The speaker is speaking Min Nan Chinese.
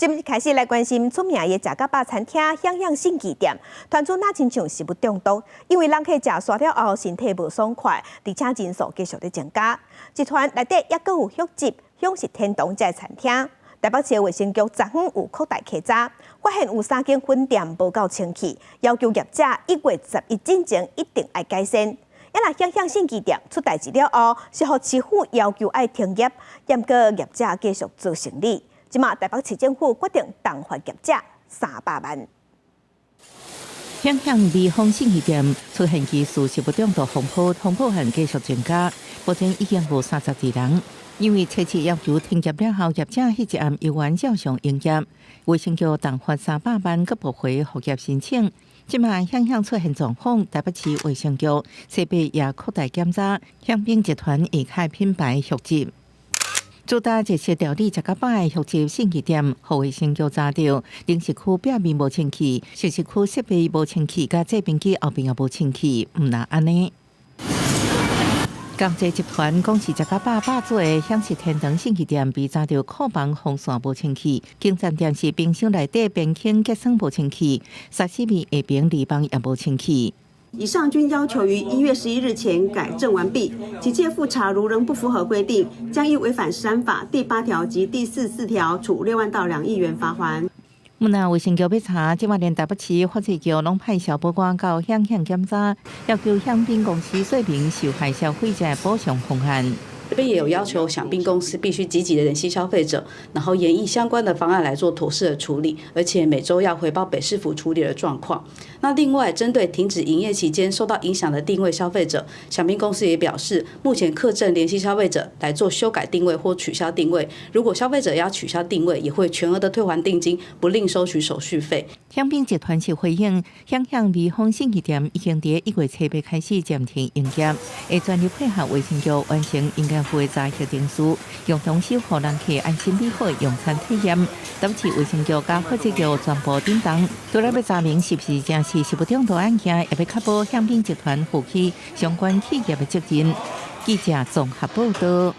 今日開始來關心出名的食甲飽餐廳響響信義店，傳出若親像食物中毒，因為人客食煞了後身體無爽快，而且人數繼續咧增加。集團內底猶閣有旭集、享食天堂這个餐廳。台北市衛生局昨昏有擴大稽查，發現有三間分店無夠清氣，要求業者1月11進前一定愛改善。啊若響響信義店出代誌了後，是予市府要求愛停業，毋過業者繼續做生意。這馬台北市政府決定重罰業者300萬。響響微風信義店出現疑似食物中毒風波，通報案繼續增加，目前已經有32人。因為測試要求停業了後，業者彼一暗猶原照常營業。衛生局重罰300萬，閣駁回復業申請。這馬響響出現狀況，台北市衛生局設備也擴大檢查，響冰集團下開品牌續集。主打日式料理食較飽的旭集信義店，予衛生局查著，零食區壁面無清氣，熟食區設備無清氣，佮製冰機後面也無清氣，毋但按呢。共濟集團講是食較飽霸主的享食天堂信義店被查著庫房風扇無清氣，景讚店是冰箱內底邊間結霜無清氣，沙西米下爿鋁棒也無清氣。以上均要求於1月11日前改正完畢。警屆複查如仍不符合規定，將依違反食安法第8條及第44條，處6萬到2億元罰鍰。毋但衛生局欲查，這馬連台北市法制局攏派消保官到響響檢查，要求響賓公司說明受害消費者補償方案。這邊也有要求響賓公司必須積極的聯繫消費者，然後研議相關的方案來做妥善的處理，而且每週要回報北市府處理的狀況。那另外，針對停止營業期間受到影響的訂位消費者，響賓公司也表示，目前課正聯繫消費者來做修改訂位或取消訂位。如果消費者要取消訂位，也會全額的退還定金，不另收取手續費。響賓集團是回應，響響微風信義店已經佇1月7日開始暫停營業，會全力配合衛生局完成應該負的查核程序，共同守護人客安心美好的用餐體驗。台北市衛生局佮法制局全部展動，除了欲查明是毋是真是食物中毒案件，也欲確保響賓集團負起相關企業的責任。記者綜合報道。